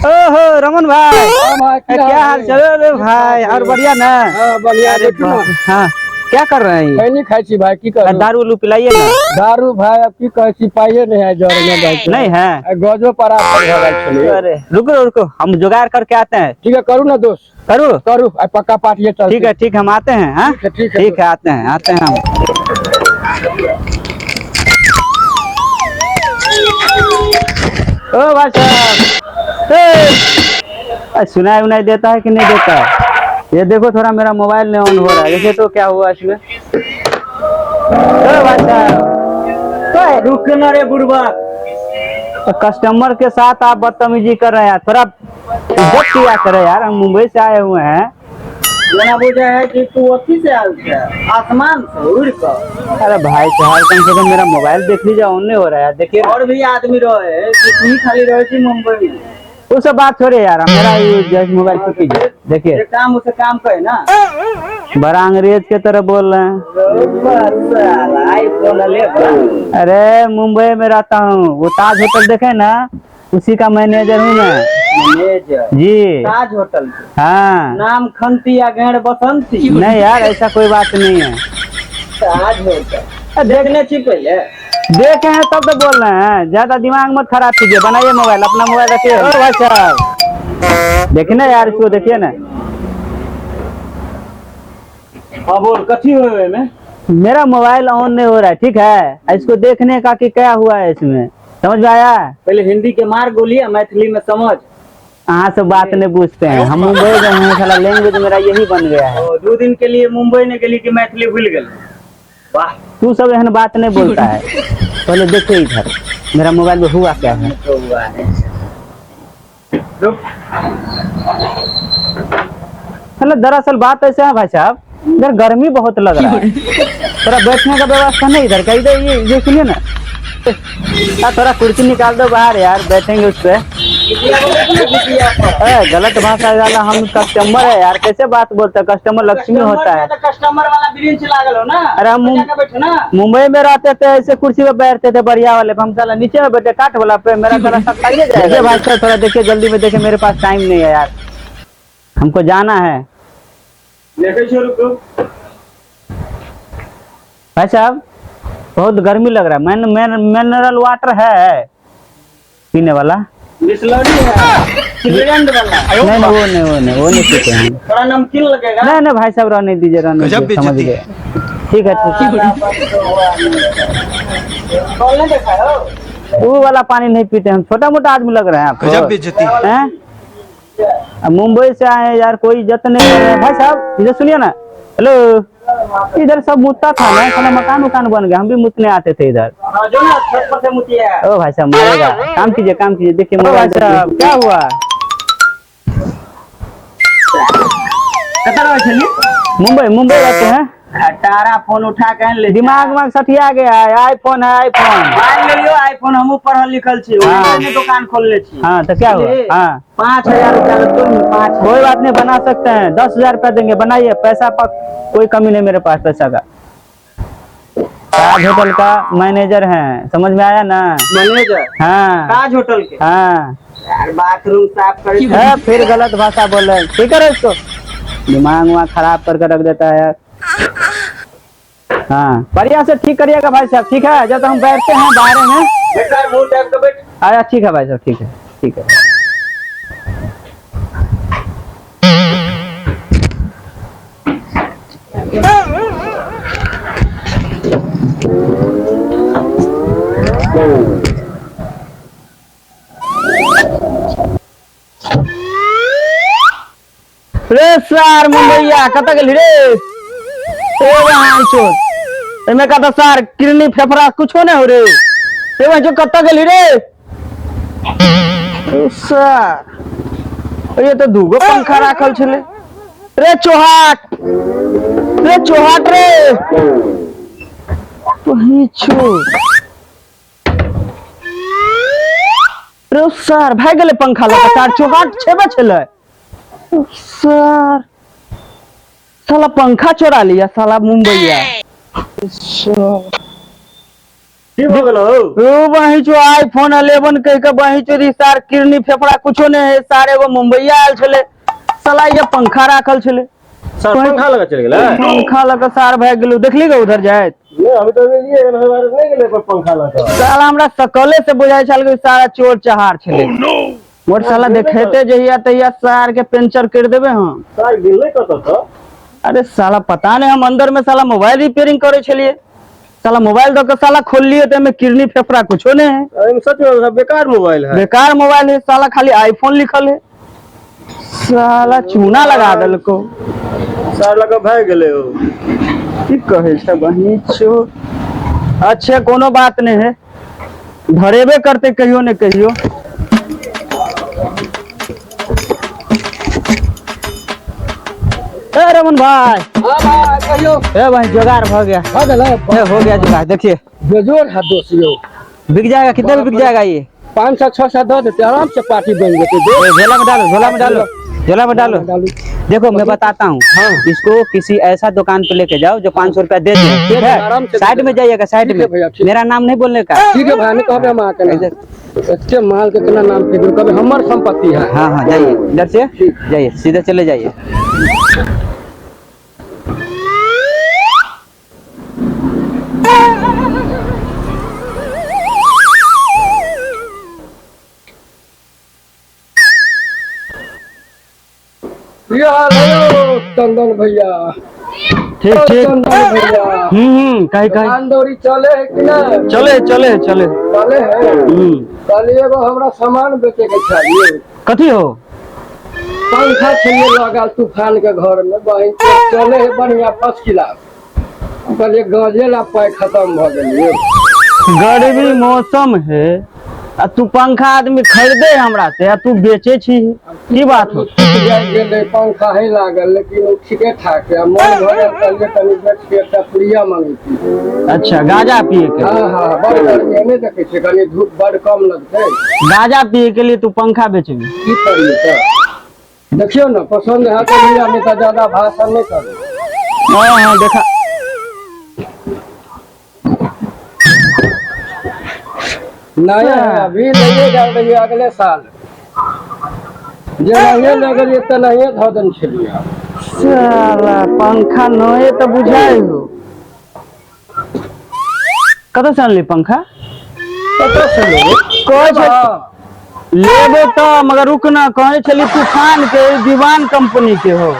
ओहो रमन भाई। हाँ भाई, क्या हाल चल रे भाई? और बढ़िया ना? हाँ, बढ़िया। अरे देखू ना। बाप, हाँ क्या कर रहे हैं? खैनी खाई छी भाई, की करू? दारू उरू पिलाइए ना। दारू भाई अब की कहै छी, पाइए नहीं है जर में भाई। नहीं है। आ, गजो पर आप भऽ गेल छलै। अरे रुको रुको, हम जुगाड़ करके आते हैं। ठीक है, करू ना दोस्त। करू करू, आ पक्का पार्टी चल। ठीक है ठीक है, हम आते हैं। हाँ ठीक है, ठीक है। ठीक है, आते हैं आते हैं हम। ओ भाई साहब, ए, सुनाई उनाई देता है कि नहीं देता है? ये देखो थोड़ा मेरा मोबाइल नहीं ऑन हो रहा है, देखिए तो क्या हुआ इसमें। ओ भाई साहब, तो रुक न रे बुढ़वा। तो कस्टमर के साथ आप बदतमीजी कर रहे हैं, थोड़ा इज्जत किया करे यार, हम मुंबई से आए हुए हैं। जेना बुझे है कि तू अथी से आयल छै, आसमान से उड़ कऽ। अरे भाई साहब, कम से कम मेरा मोबाइल देख लीजिए, ऑन नहीं हो रहा है, देखिए। और भी आदमी रहे कि तू ही खाली रहे छी मुंबई में? वो सब बात छोड़े यार, मेरा ये जस्ट मोबाइल ठीक कीजिए, देखिए। जे काम उसे काम कहे ना। बड़ा अंग्रेज के तरह बोल रहे हैं। आईफोन ले बा। अरे मुंबई में रहता हूँ, वो ताज होटल देखे ना, उसी का मैनेजर हूँ मैं। मैनेजर? जी। ताज होटल के? हाँ। नाम खंती या गैर बसंती? नहीं यार, ऐसा कोई बात नहीं है। ताज होटल देखने छी पहले? देखे हैं तब तो बोल रहे हैं, ज्यादा दिमाग मत खराब कीजिए, बनाइए मोबाइल, अपना मोबाइल रखिए। ओ भाई साहब देखिए ना यार, इसको देखिए ना। हाँ बोल, कथी हुए में? मेरा मोबाइल ऑन नहीं हो रहा है, ठीक है, इसको देखने का कि क्या हुआ है इसमें, समझ में आया? पहले हिंदी के मार गोली आ मैथिली में समझ। अहाँ सब बात नहीं पूछते हैं, हम मुंबई गए हैं, साला लैंग्वेज मेरा यही बन गया है। ओ, 2 दिन के लिए मुंबई ने गेली कि मैथिली भूल गेल? वाह। तू सब एहन बात नहीं बोलता है। पहले देखो इधर मेरा मोबाइल में हुआ क्या है। तो हुआ है, रुक। मतलब दरअसल बात ऐसे है भाई साहब, इधर गर्मी बहुत लग रहा है, थोड़ा बैठने का व्यवस्था नहीं इधर का। इधर ये सुनिए ना, थोड़ा कुर्सी निकाल दो बाहर यार, बैठेंगे उस पे। अरे गलत भाषा वाला, हम कस्टमर है यार, कैसे बात बोलते हैं? कस्टमर लक्ष्मी होता है। तो कस्टमर वाला ब्रेंच लागल हो ना। अरे हम जाके बैठो ना। मुंबई में रहते थे, ऐसे कुर्सी पे बैठते थे बढ़िया वाले पे, हम साला नीचे में बैठे काठ वाला पे, मेरा साला सब खाइए जाएगा। भाई साहब थोड़ा देखिए, जल्दी में देखिए, मेरे पास टाइम नहीं है यार, हमको जाना है। देखै छियो, रुको। भाई साहब बहुत गर्मी लग रहा है, मैन मैन मिनरल वाटर है पीने वाला? बिस्लरी है, चिल्ड्रन वाला। नहीं नहीं, वो नहीं, वो नहीं, वो नहीं पीते हैं। थोड़ा नमकीन लगेगा। नहीं नहीं भाई साहब, रहने दीजिए, रहने गजब दीजिए, समझ बेइज्जती। गए, ठीक है ठीक है। कॉल नहीं देखा हो? वो वाला पानी नहीं पीते हम, छोटा मोटा आदमी लग रहे हैं आपको। गजब बेइज्जती। हैं? अब मुंबई से आए हैं यार, कोई इज्जत नहीं कर रहा है। भाई साहब इधर सुनिए ना, हेलो, इधर सब मुत्ता था ना, साला मकान उकान बन गया, हम भी मुतने आते थे इधर। हाँ, जो ना छत पर से मुतिया। ओ भाई साहब मारेगा, काम कीजिए काम कीजिए, देखिए मोबाइल साहब क्या हुआ। कतऽ रहै छली? मुंबई, मुंबई रहते हैं। खटारा फोन उठा के आनि ले। दिमाग उमाग सठिया गया है, आईफोन है आईफोन। मान लेलियो आईफोन, हमहूँ पढ़ल लिखल छी, हाँ। ओहि दुकान खोलने छी। हाँ तो क्या हुआ? हाँ 5000 रुपया लगतो ने, 5। कोई बात नहीं, बना सकते हैं, 10,000 रुपया देंगे, बनाइए, पैसा पर कोई कमी नहीं मेरे पास पैसा का। ताज होटल का मैनेजर है, समझ में आया ना? मैनेजर? हाँ। ताज होटल के? हाँ। यार बाथरूम साफ करे। है, फिर गलत भाषा बोल रहे हैं, ठीक है, इसको दिमाग वहाँ खराब करके रख देता है यार। हाँ बढ़िया से ठीक करिएगा भाई साहब, ठीक है? जब तक हम बैठते हैं बाहर में। बेकार मुंह टाइप के बैठ। अच्छा ठीक है भाई साहब, ठीक है ठीक है। रे सार मुंबईया कतऽ गेली रे? ए वहाँ छो, एमे कतऽ सार किडनी फेफड़ा कुछो नहीं हो रे। ए वहाँ जो कतऽ गेली रे? ए सार, ये तो दूगो पंखा राखल छले रे। चोहाट रे, चोहाट रे, वही छो रे सार, भाग गेलै पंखा लऽ कऽ सार। चोहाट छेबे छलै सर, साला पंखा चोरा लिया साला मुंबईया। की भऽ गेल हौ? ओ बहिचो आईफोन 11 कहि के बहिचो री सार किरनी फेफड़ा कुछो नहीं है सार एगो मुंबईया आयल छले साला ये पंखा राखल छले। सर पंखा लगा चलि गेलै? पंखा लऽ के सार भागि गेलो, देखली गे उधर जाइत? नहि, हम तऽ गेलियै हन, ओहि बारे नहि गेलै पर पंखा लऽ कऽ। साला हमरा सकले से बुझाइ छल कि सारा चोर चहार छले। मोर साला देखेते जहिया तहिया सार के पेंचर कर देबे हम। सार गेलै कतऽ तऽ? अरे साला पता नहीं, हम अंदर में साला मोबाइल रिपेयरिंग करे छलिए, साला मोबाइल दऽ के साला खोललिए तऽ एहिमे किडनी फेफड़ा कुछो नहीं है। एहिमे सच में बेकार मोबाइल है। बेकार मोबाइल है साला, खाली आईफोन लिखल है, साला चूना लगा देलको। सार लऽ कऽ भागि गेलै ओ। की कहै छै बहिन छो। अच्छा कोनो बात नहीं है, धरेबे करते कहियो ने कहियो। ए रमन भाई। हाँ भाई कहियो। ए भाई जुगाड़ भ गया। भऽ गेलै? ए हो गया जुगाड़, देखिए। बेजोड़ है दोस्त यो। बिक जाएगा, कितने में बिक जाएगा ये? 500 600 दऽ देते, आराम से पार्टी बन जेतै। ए, झोला में डालो, झोला में डालो, झोला में डालो। डालू। देखो मैं बताता हूँ। हाँ। इसको किसी ऐसा दुकान पे लेके जाओ जो 500 रुपया दे दे, ठीक दे, है? आराम से साइड दे। में जाइएगा, साइड ठीक में। है भैया, ठीक। मेरा नाम नहीं बोलने का। ठीक है भाई, नहीं कहबे हम अहाँके नाम। एते माल के केना नाम कहि देबै, कहबै हमर संपत्ति है। हाँ हाँ जाइए, इधर से जाइए, सीधे चले जाइए। की हाल है यौ चंदन भैया? ठीक ठीक। चंदन भैया। कही कही। दुकान दौरी चले है कि नहीं? चले चले चले। चले है। कहलिए एगो हमरा सामान बेचे के चाहिए। कथी हो? पंखा चाहिए लगल तूफान के घर में, बहिन चले है बढ़िया फर्स्ट क्लास। कहलिए गजे ला पाई खत्म भ गेल। गर्मी मौसम है आ तू पंखा आदमी खरीदे हमरा से आ तू बेचे छी, की बात हो? गेलै पंखा है लागल, लेकिन ओ ठीके ठाक है। मन भऽ गेल कहलिए कनि बेच के एकटा पुड़िया मंगै छी। अच्छा गांजा पिए के? हाँ हाँ, बड़ गर्मी है, नहीं देखै छियै कनि धूप बड़ कम लगतै। गांजा पिए के लिए तू पंखा बेचबी? की करियै तऽ देखियौ ने, पसंद है तो भैया, नहीं तऽ ज्यादा भाषण नहीं करू। हाँ हाँ देखा। नया है, अभी नहीं जा रही है, अगले साल जे नहीं लगलियै तऽ नहिये धऽ देने छलियै। साला पंखा नये तऽ बुझाइ हो। कतऽ से अनली पंखा? कतऽ से लेबै? कहै छै लेबो तऽ, मगर रुक ना, कहै छली तूफान के दीवान कंपनी के हो।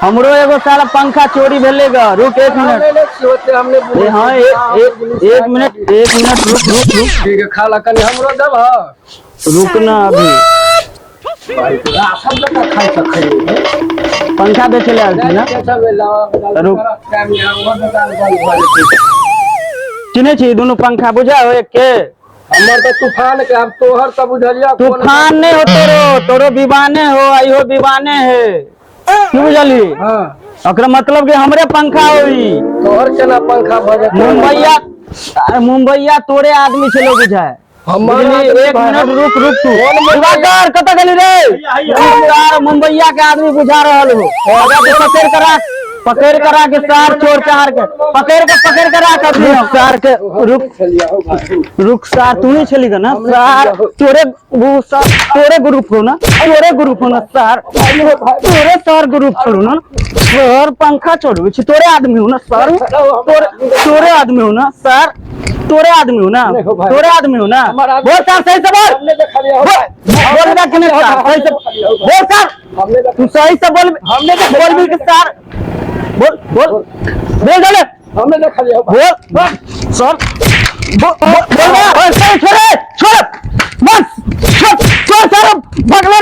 हमरो एगो साला पंखा चोरी भेलै ग। रुक एक मिनट। ए हाँ एक मिनट, एक मिनट रुक रुक रुक। ठीक है, खा ला कनि हमरो देबह। रुक ना अभी। सब जगह खाइ सकै। पंखा बेचे ले आयल छी ना? रुक। चिन्है छी दुनू पंखा बुझा हो एक के? हमर तऽ तूफान के, आब तोहर तऽ बुझलिया। तूफान नहीं हो तोरो, तोरो विवाने हो, आइहो विवाने है, की बुझली? हाँ। ओकरा मतलब कि हमरे पंखा होई। तोहर केना पंखा भऽ जेतै? मुंबईया, अरे मुंबईया तोरे आदमी छलो बुझाय। हमर बुझली? आदमी एक भाई। मिनट रुक रुक तू। दिवाकर कतऽ गेली रे? यार मुंबईया के आदमी बुझा रहल हो। ओकरा के पकड़ के राख, पकड़ के राख सार चोर चार के, पकड़ के राख अभी सार के। रुक छलिया हो भाई। रुक सार, तू नहीं छली ना सार, तोरे वो सार, तोरे ग्रुप हो ना, तोरे ग्रुप हो ना सार, तोरे सार ग्रुप छोड़ू ना सर, पंखा छोड़ू छी, तोरे आदमी हो ना सर, तोरे तोरे आदमी हो ना सर, तोरे आदमी हो ना, नहीं हो भाई। तोरे आदमी हो ना। हमारा आदमी- बोल सर, सही से बोल। हमने देखा लिया हो भाई। बोल ना कि नहीं सर, सही से बोल सर, हमने देखा तू सही से बोल। हमने देखा- बोल भी कि सर, बोल बोल बोल बोल हमने देखा लिया हो भाई। बोल सर, बोल बोल बोल ना। छोड़ छोड़, बस छोड़ छोड़ सर, भगले